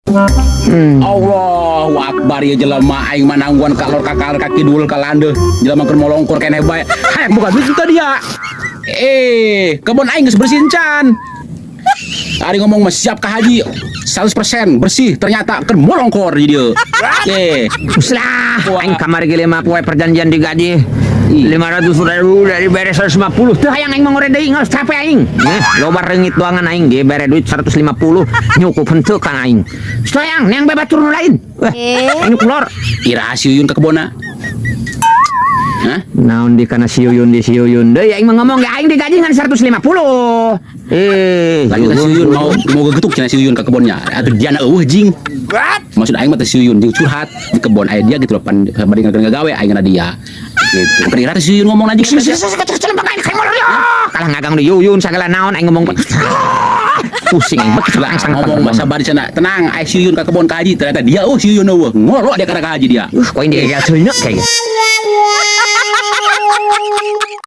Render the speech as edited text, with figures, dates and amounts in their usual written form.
Allahu Akbar, ya jelema aing mah nangguan ka lor, ka kaler, ka kidul, ka landeuh, jelema keur molongkor keneh bae. Hayang boga duit teu dia. Eh, kebon aing geus bersih encan. Ari ngomong mah siap ka haji 100% bersih, ternyata keur molongkor di dieu. Eh, Uslah, aing kamari ge 5 poe perjanjian digaji 500 ribu dari beres 150. Teu hayang aing mangore deui, geus capek aing. Nah, loba reungit doangan aing ge bere duit 150 nyukup henteu kan aing. Teu hayang neang bae batur nu lain. Wah, aing nu kolor. Iraha si Yuyun ka kebonna? Hah? Naon di kana si Yuyun di si Yuyun deui, aing mah ngomong ge aing digaji ngan 150. Eh, Lagi si Yuyun mau mau gegetuk cenah si Yuyun ka kebonnya. Atuh dia na euweuh jing. Maksud aing mah teh si Yuyun jeung curhat di kebon aya dia gitu loh, pan bari ngagawe aing na dia. Gitu. Keur iraha si Yuyun ngomong anjing. Kalah ngagang di Yuyun sagala naon aing ngomong. Pusing aing begitu Lah langsung ngomong bahasa bari cenah tenang aya si Yuyun ka kebon ka haji, ternyata dia, oh, si Yuyun euweuh. Ngolo dia kana ka haji dia. Kok ini kayak kayak.